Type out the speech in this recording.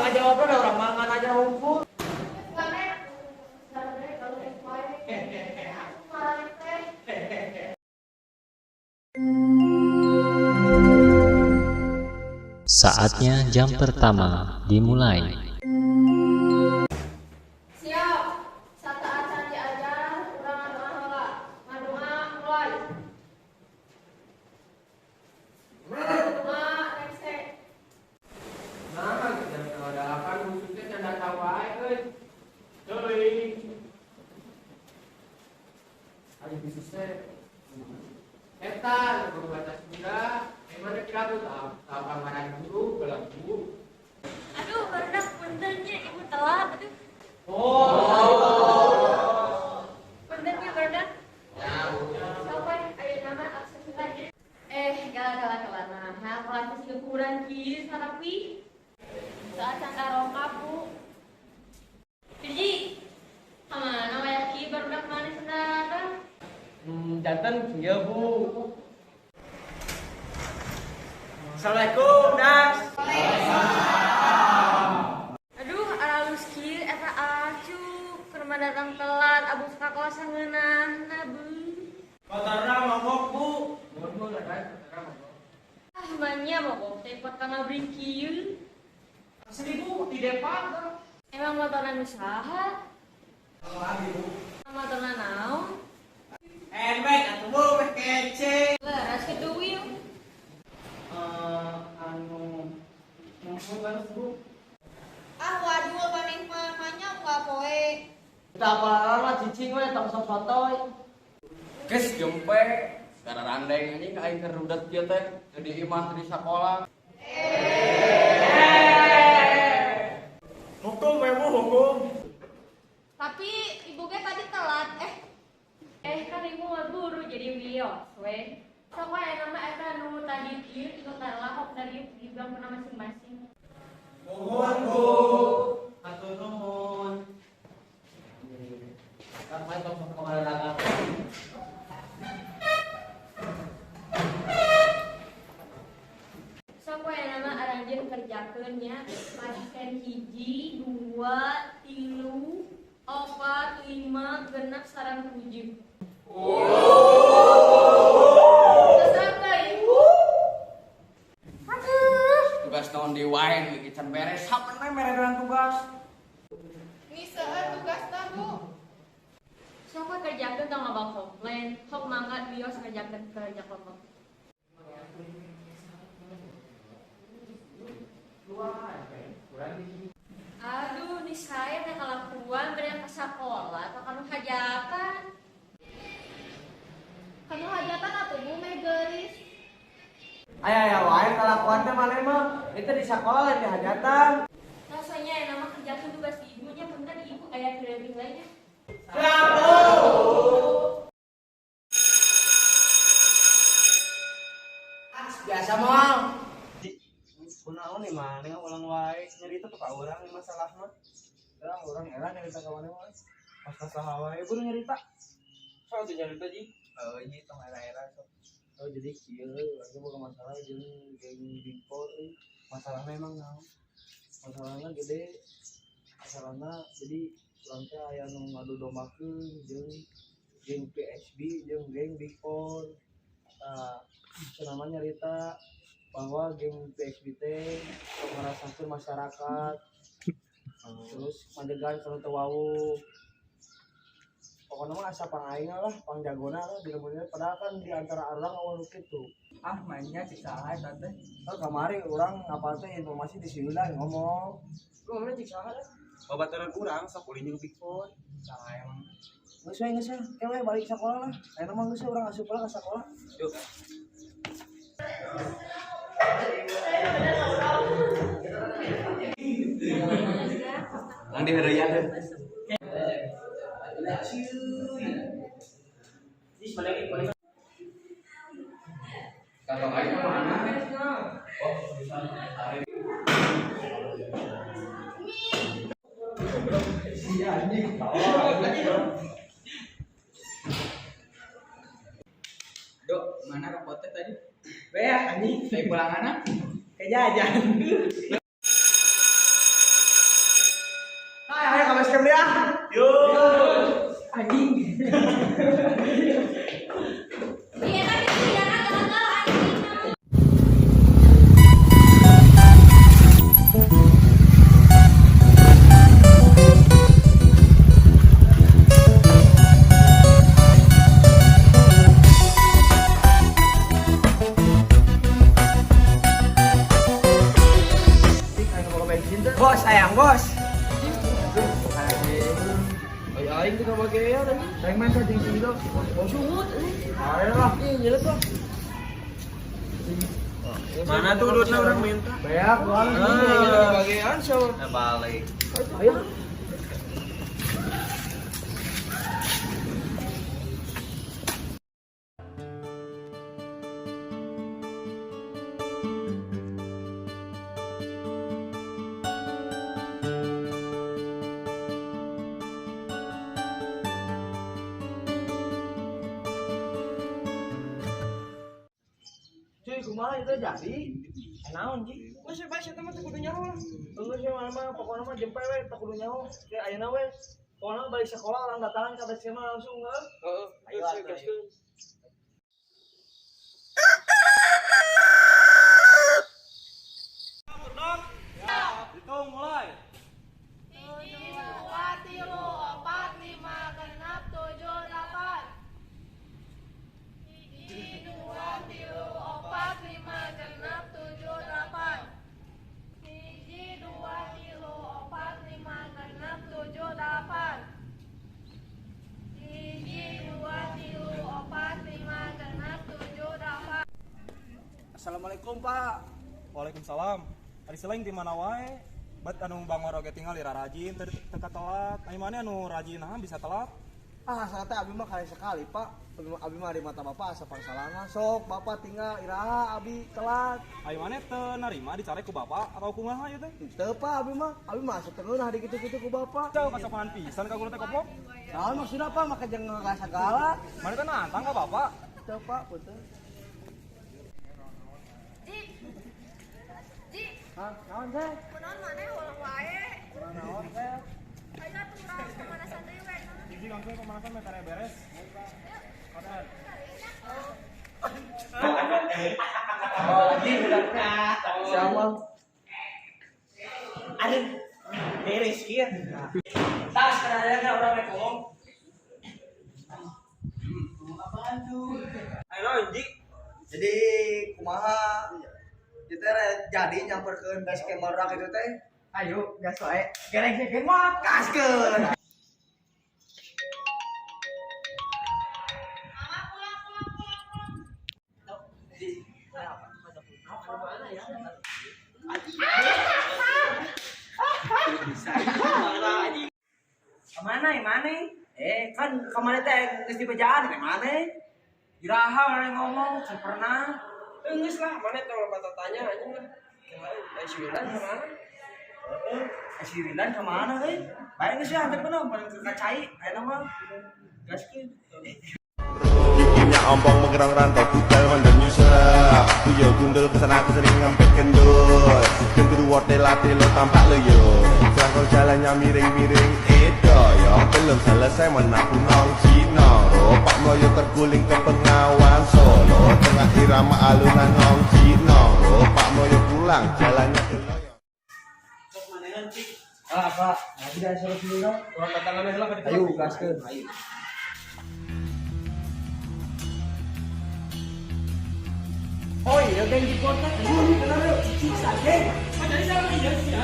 Ngajawab da urang mah ngan aja hungkul. Saatnya jam pertama dimulai. Siap. Sateuacan diajar, urang ngadoa heula. Ngadoa mulai. Doa rengse. Nah, jam 7.30 khususnya can datang wae euy. Teuing. Ayo khususnya. Eta guru bahasa Sunda, emang ada kira tuh apa ngaran guru, gelas guru. Aduh, barudak, punten nya, ibu telat. Aduh. Oh. Punten nya, barudak. Ya. Siapa ayo nama absen lagi? Eh, kala kala kala. Nah, kelas sih kurang kieu sarapi. Sateuacan darongkap, Bu. Hiji. Kamana waya kieu barudak maneh sendaran? Janten kieu, Bu. Assalamualaikum, Dax. Aduh, aralus kieu eta acu. Keur datang telat, abus ka kelas sangeunahna, Bu. Motorna mogok, Bu. Nuhun, Bu, ada motorna mogok. Ah, manya mogok teh pot kana bring kieu. Seribu di depan. Emang motorna nu saha? Oh, abi, Bu. Motorna naon? Nmax atuh, Bu, meh kece. Leres kitu, Wil. Eh, anu mumpung kan, Bu. Ah, waduh, maneh mah manya unggal poe. Kita apalah lah cicing we tong sok sotoy. Kes jempe karena randeng anjing aing keur rudet kieu teh teu di imah teu di sakola. Hukum we, Bu, hukum. Tapi ibu ge tadi telat. Eh, Eh, kan ibu mah guru jadi wios we. Sok wae nama eta nu tadi kieu ikutan lahok dari di bangkuna masing-masing. Nuhun, Bu. Hatur nuhun. Kan main tong sok kemana. Sok wae nama aranjeun kerjakeun nya pasien hiji, dua, tilu, opat, lima, genep, sareng tujuh. Kesel deui. Tugas naon di wae nu can beres, saben we mere tugas. Ni seueur tugasna, Bu. Sok we kerjakeun tong loba komplain, sok mangga wios kerjakeun kerja kelompok. Aduh, nih saya teh kalakuan bere ka sakola atau kanu hajatan. Kanu hajatan atuh, Bu, meh geulis. Aya aya wae kalakuan teh maneh mah. Itu di sekolah lain di hajatan. Rasanya yang nama kerjakan tugas ibunya punten ibu aya lebih lainnya. Siap, Bu. Biasa moal. Kunaon nih maneh ulang wae nyerita tuh ka urang nih masalah mah. Ya urang era nyerita ka maneh wae. Pas ka saha wae buru nyerita. Sok tuh nyarita ji. Oh, iya tong era-era sok. Oh, jadi kieu urang teh boga masalah jeung geng Big Four euy. Masalahna emang naon? Masalahna gede. Masalahna jadi urang teh aya nu ngadu dombakeun jeung geng PSB jeung geng Big Four. Tah, cenah nyarita bahwa geng PSB teh sok ngarasakeun masyarakat, terus madegan kalau teu wawuh, pokoknya mah asa pang aing lah, pang jagona lah di lembur, padahal kan di antara urang euweuh nu kitu. Ah, mainnya cik saha eta teh? Oh, kamari urang ngapal teh informasi di sini lah ngomong. Lu ngomongnya cik saha dah? Babaturan urang sok ulin jeung Big Four. Saha emang? Geus we, geus we, ke we balik sekolah lah. Ayeuna mah geus we urang asup lah ka sekolah. Yuk. Lang di heureuyan teh. Kantong aing mah mana? Oh, bisa. Iya anjing. Dok, mana rapotnya tadi? Beak anjing. Saya pulang anak. Kayak jajan. basecamp deh ah. Yo. Anjing. Iya kan itu ya gagal anjing. Bos, sayang bos. Aing tuh kabagean anjing. Aing main ka jeung si Ido. Oh sungut anjing. Ayo lah. Ih, nyelet lah. Mana tuh duitnya orang minta? Beak gua Kabagean so. Nah, balik. Ayo. Cuy, kumaha itu jadi? Naon, Ji? Geus bae sia mah teu kudu nyaho lah. Geus we mah pokona mah jempe we teu kudu nyaho. Kayak ayeuna we pokona balik sekolah orang datangan ka basecamp mah langsung heuh. Heeh. Ayo atuh. Hitung mulai. 1, 2, 3, 4, 5, 6, 7, 8. 1, 2, 3, 4, 5, 6, 7, 8. 1, 2, 3, 4, 5, 6, 7, 8. 1, 2, 3, 4, 5, 6, 7, 8. Assalamualaikum, Pak. Waalaikumsalam. Ari selain di mana wae? Bet anu bangor oge tinggal ira rajin teu teu telat. Ai maneh anu rajin naha bisa telat? Ah, saya teh abi mah kali sekali, Pak. Abi mah di mata Bapak asa pangsalana. Sok, Bapak tinggal iraha abi telat. Ai maneh teu narima dicare ku bapak atau kumaha ieu teh? Teu, Pak, abi mah. Abi mah asa teu ngeunah di kitu-kitu ku Bapak. Jauh kasopanan pisan ka guru teh koplok. Naon maksudna, Pak? Make jeung ngegas sagala. Maneh teh nantang ka bapak? Teu, Pak, punten. Ji. Ji, Hah, naon teh? kunaon maneh ulah wae. Kurang naon teh? Ayo atuh urang pemanasan deui we. Hiji langsung pemanasan meh tare beres. Kapan? Oh, lagi budakna. Siapa? Aduh. Beres kieu. Tas kadang orang rek ngomong. Apaan tuh? Ayo, Ji. Jadi kumaha kita jadi nyamperkeun basecamp barudak itu teh. Ayo, gas wae. Gereng-gereng mah. Gaskeun. Mama pulang pulang pulang pulang. Kemana ya mana? Eh kan kemana teh geus dibejaan ke mana? Iraha mana ngomong can pernah. Geus lah, mana tong loba tanya anjing lah. Kemana? Si Wilan kemana? Heeh, si Wilan kemana euy? Bae geus ya antar penuh ke kacai ayeuna mah. Gaskeun. Giginya ompong menggerang rantau budal mandor nyusep. Puyo gundul kesana aku sering ngampet kendul. Kendul wote late lo tampak loyo. Selangkau jalannya miring-miring edo yo. Belum selesai menapu nong Cina. Ropak mloyo terguling ke Bengawan Solo. Tengah irama alunan nong Cina. Ropak mloyo pulang jalannya keloyo. Ah, Pak. Nah, tidak suruh dulu. Urang datangan heula ka ditu. Ayo, gaskeun. Ayo. Oh iya, geng di kota. Bener yuk. Cicik saja. Jadi saya iya sih.